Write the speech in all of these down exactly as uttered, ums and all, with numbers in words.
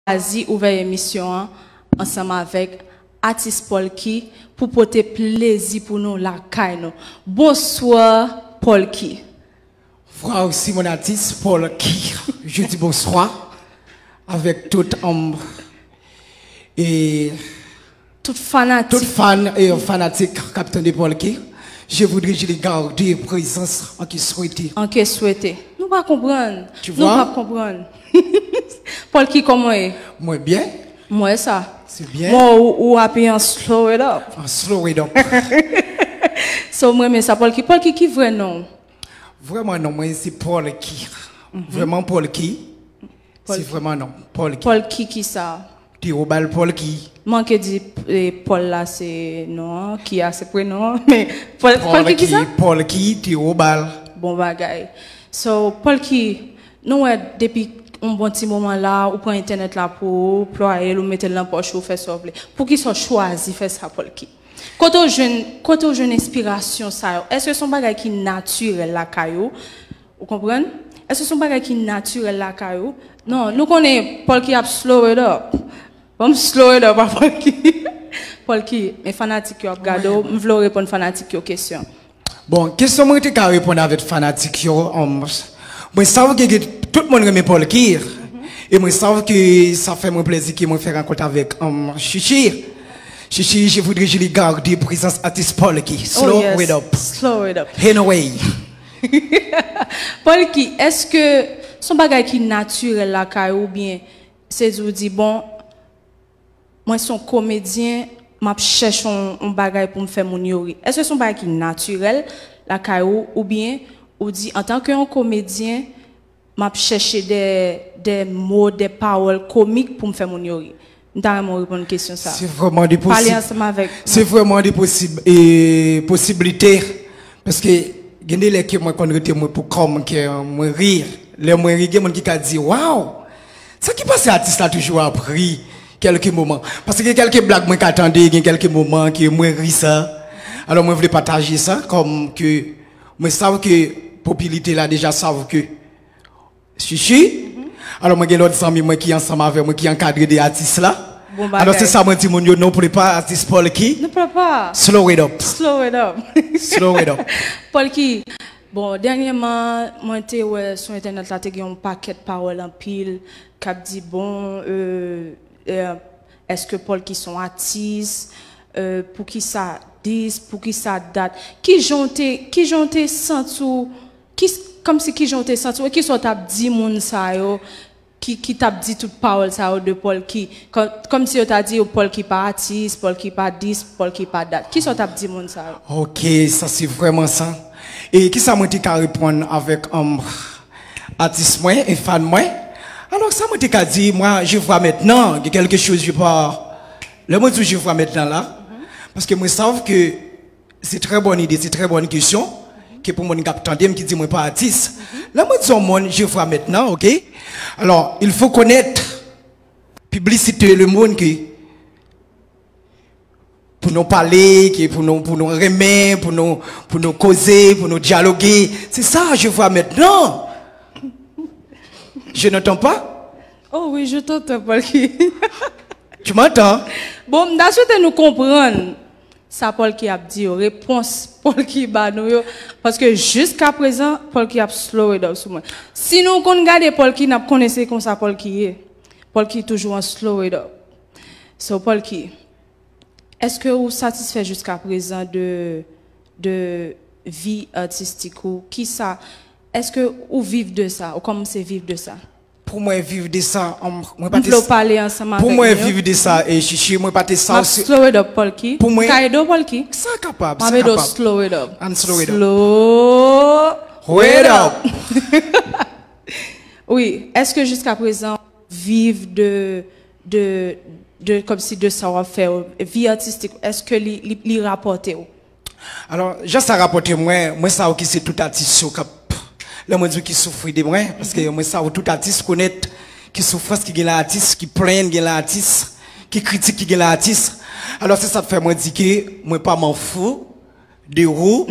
chwazi ouvè emisyon an ansanm avèk atis Polky pou pote plezi pou nou lakay nou. Bonswa, Polky. Voir aussi mon artiste Polky. Je dis bonsoir avec toute ombre et Tout fanatik. Toute fan et fanatique Capitaine de Polky. Je voudrais je les garder présence en qui souhaiter. An ke swete. Nou pa konprann. Tu Nou vois? Pa konprann. Polky, kòman w ye? Moi bien, Mwen sa. c'est bien. Mwen ou, ou ape an slow it up. En slow it up. So mwen men sa Polky. Polky, ki vrè non? Vraiment non, moi c'est Polky. Vraiment Polky. C'est vraiment non, Polky. Polky ki sa? Théobald Polky. Manke di eh, Paul la se non an, ki a se prenon an, men Paul, Polky ki sa? Polky Théobald. Bon bagay. So, Polky, nou wè depi yon bon ti moman la, ou pran entènèt la pou ou, plwaye l, ou mete l nan pòch ou, fè sa w vle. Poukisa w chwazi fè sa, Polky? Kote w jwenn, kote w jwenn enspirasyon sa yo? Èske se yon bagay ki natirèl lakay ou? Ou konprann? Èske se yon bagay ki natirèl lakay ou? Non, nou konnen Polky ap slow it up. Ban m slow it up a Polky. Polky, men fanatik yo ap gade w, m vle w reponn fanatik yo kesyon. Bon, kesyon mwen te ka reponn avèk fanatik yo, um, mwen sav ke, ke tout moun renmen Polky. E mwen sav ke sa fè mwen plezi ke mwen fè rankont avèk um, Chichi. Chichi, je voudrais je les garder présence artiste Polky. Slow Oh, yes. It up. Slow it up. Anyway. Polky, èske se yon bagay ki natirèl lakay ou oubyen se di w di bon, mwen se yon komedyen, m ap chèche yon, yon bagay pou m fè moun yo ri? Èske se yon bagay ki natirèl lakay ou oubyen ou di antanke yon komedyen, m ap chèche de, de mo, de pawòl komik pou m fè moun yo ri? M ta renmen w reponn kesyon sa. C'est vraiment des Pale possibles. Ansanm avèk C'est vraiment des possibles et possibilités. Paske gen de lè ke mwen konn rete mwen pou kò m ke mwen ri. Lè mwen ri, gen moun ki ka di, "Waw! Sa ki pase atis la toujou ap ri kèlke moman?" Paske gen kèlke blag mwen ka tande, gen kèlke moman ke mwen ri sa. Alò mwen vle pataje sa kòm ke mwen sav ke popilite la deja sav ke Chichi. Alò mwen gen lòt zanmi mwen ki ansanm avè mwen ki ankadre de atis la. Bon bagay. Alò se sa mwen di moun yo, nou prepa atis Polky. Nou prepa. Slow it up. Slow it up. Slow it up. Polky, bon, dènyèman, mwen te wè sou entènèt la te gen yon pakèt pawòl anpil k ap di bon, euh, euh, èske Polky se yon atis? Euh, poukisa dis, poukisa dat? Kijan w te, kijan w te santi w? Ki, kòmsi kijan w te santi w? E kisa w t ap di moun sa yo? Ki, ki t ap di tout pawòl sa yo de Polky? Kò- Kòmsi yo ta di yo Polky pa atis, Polky pa dis, Polky pa dat. Kisa w t ap di moun sa yo? Ok, sa se vrèman sa. E kisa mwen te ka reponn avèk um, atis mwen e fan mwen? Alò sa mwen te ka di, mwen, je vois maintenant, gen quelque chose je pas. Lè mwen di je vois maintenant la, paske mwen sav ke se trè bòn ide, se trè bòn kesyon ke pou moun k ap tande m ki di mwen pa atis. Lè mwen di yon moun, je vois maintenant, ok? Alò, il faut connaître publicité le moun ke pou nou pale, ke pou nou, pou nou renmen, pou nou, pou nou koze, pou nou dyaloge. Se sa, je vois maintenant. Je n'entends pas. Oh wi, je t'entends, Polky. Tu m'entends? Bon, m ta swete nou konprann sa Polky ap di yo, repons Polky ba nou yo, paske jiska prezan, Polky ap slow it up sou mwen. Si nou konn gade Polky, n ap konnen se konsa Polky ye. Polky toujou an slow it up. So, Polky, èske ou satisfè jiska prezan de, de vi atistik ou? Kisa, èske ou viv de sa? Ou kòmanse viv de sa? Pou mwen viv de sa, um, mwen pa M vle w pale ansanm avèk Pou mwen nou yo. Viv de sa, e Chichi, mwen pa te M sa ap slow it up, Polky. Pou mwen- Ka ede w, Polky? Sa kapab, M sa ap ede w kapab. Slow it up. Ann slow it up. Slow Wait up. Wi, èske jiska prezan viv de, de, de, kòmsi de sa w ap fè, vi atistik, èske li, li, li rapòte w? Alò, jan sa rapòte mwen, mwen sa ki se tout atis yo k ap, lè mwen di ki soufri de mwen, paske mwen sa tout atis konèt ki soufrans ki gen la atis, ki plenn gen la atis, ki kritik ki gen la atis. Alò, se sa k fè mwen di ke mwen pa m'en fous de ou,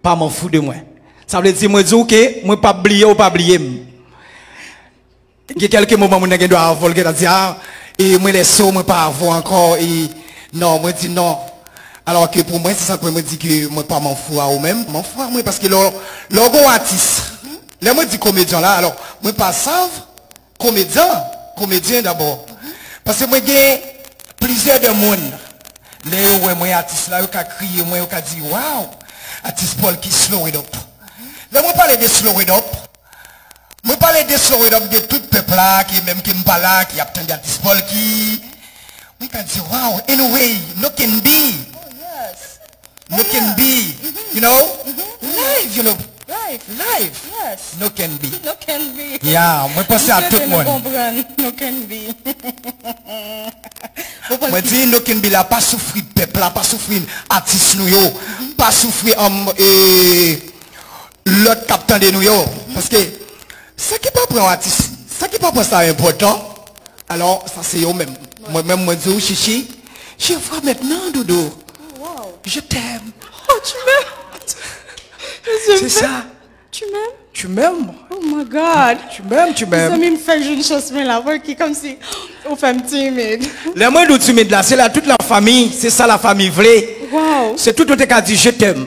pa m'en fous de mwen. Sa vle di, mwen di w ke mwen pa bliye w, pa bliye m. Gen kèlke moman moun nan gen dwa avè w, l gentan di, a, e mwen lèso, mwen pa avè w ankò, e non, mwen di non. Alò ke pou mwen, se sa k fè mwen di ke mwen pa manfou a ou menm. Manfou a mwen, paske lè, lè w gon atis, lè mwen di komedyen la, alò, mwen pa sav komedyen, komedyen dabò. Paske mwen gen plizyè de moun, lè yo wè mwen atis la, yo ka kriye mwen, yo ka di, "Wow, atis Polky, slow it up." Lè mwen pale de slow it up, mwen pale de slow it up de tout pèp la, ki menm ki m pa la, ki ap tande atis Polky. Mwen ka di, "Wow, anyway, no can be." Oh, yes. No can be. You know? Live, you know. Live. Live. Yes. No can be. No can be. Yeah, mwen panse a tout moun. Mwen di no can be la, pa soufri pèp la, pa soufri atis nou yo, pa soufri, um, e, lòt k ap tande nou yo. Paske sa ki pa pran atis, sa ki pa pran sa enpòtan, alò, sa se yo menm. Mwen menm, mwen di w, Chichi, je vois maintenant, Doudou. Wow. Je t'aime. Oh, tu m'aimes. C'est ça. Tu m'aimes? Tu m'aimes. Oh my God. Tu m'aimes, tu m'aimes. Mezanmi, m fèk jwenn chans mwen la, Polky, kòmsi ou fè m timid. Lè mwen di w timid la, se la tout la famille, se sa la famille vle. Wow. Se tout nou te ka di, "Je t'aime."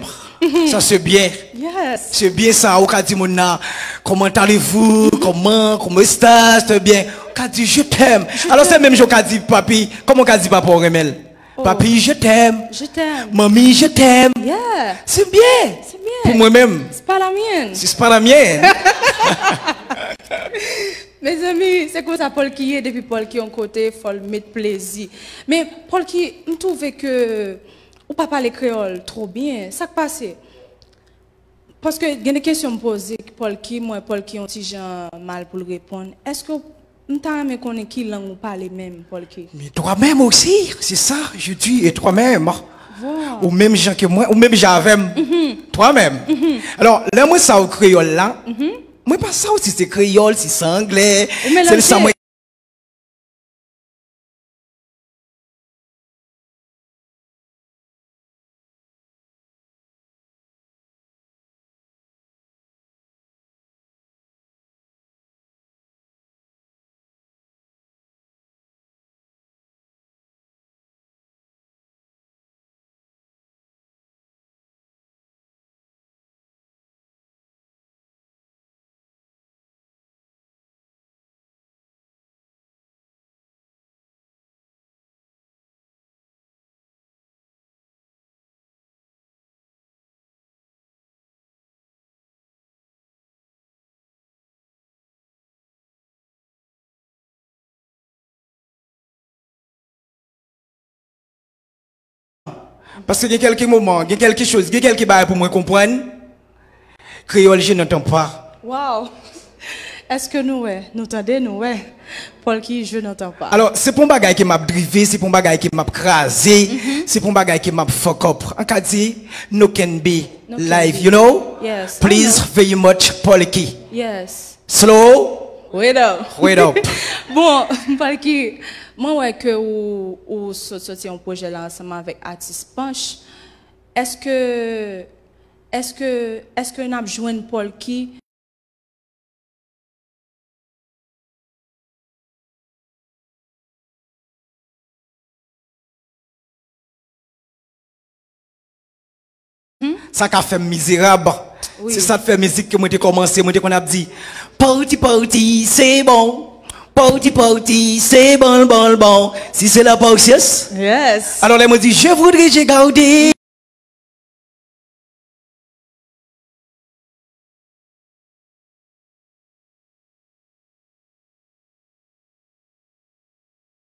Ça, c'est bien. Yes. C'est bien ça. Ou ka di moun nan, "Comment allez-vous? Comment, comment estás?" C'est bien. Ou ka di, "Je t'aime." Alò, se menm jan ou ka di papi, kòman ou ka di papa ou renmen l? Oh. "Papi, je t'aime." Je t'aime. "Manmi, je t'aime." Yeah. C'est bien. C'est bien. Pou mwen menm. Se pa la mienne. Se pa la mienne. Mezanmi, se konsa Polky ye, depi Polky yon kote, fò l met plezi. Men Polky, m twouve ke ou pa pale kreyòl twò byen. Sa k pase? Paske gen de kesyon m poze Polky, m wè Polky yon ti jan mal pou l reponn. Èske w, m ta renmen konnen ki lang ou pale menm, Polky? Mais toi-même aussi, c'est ça, je dis, et toi-même. Wow. Ou menm jan ke mwen, ou menm jan avè m. Toi menm. Alò, lè mwen sa w kreyòl la, mwen pa sa w si se kreyòl, si se anglè, se sa mwen Paske gen kèlke moman, gen kèlke choz, gen kèlke bagay pou mwen konprann. Kreyòl, je n'entends pas. Wow! Èske nou wè, nou tande, nou wè? Polky, je n'entends pas. Alò, se pa yon bagay ke m ap drive, se pa yon bagay ke m ap kraze, se pa yon bagay ke m ap fuck up. An ka di, no can be live, you know? Yes, I know. Please very much, Polky. Yes. Slow. Wait up. Wait up. Bon, Polky, mwen wè ke ou, ou sot soti yon pwojè la ansanm avèk atis Panch. Èske, èske, èske n ap jwenn Polky? Sa ka fè m mizerab. Wi. Se sa k fè mizik ke mwen te kòmanse, mwen te konn ap di, "Pawti, pawti, se bon. Pawti, pawti, se bon, bon, bon. Si se la pawsyans." Yes. Alò, lè mwen di, "Je voudrais, j'ai gardé."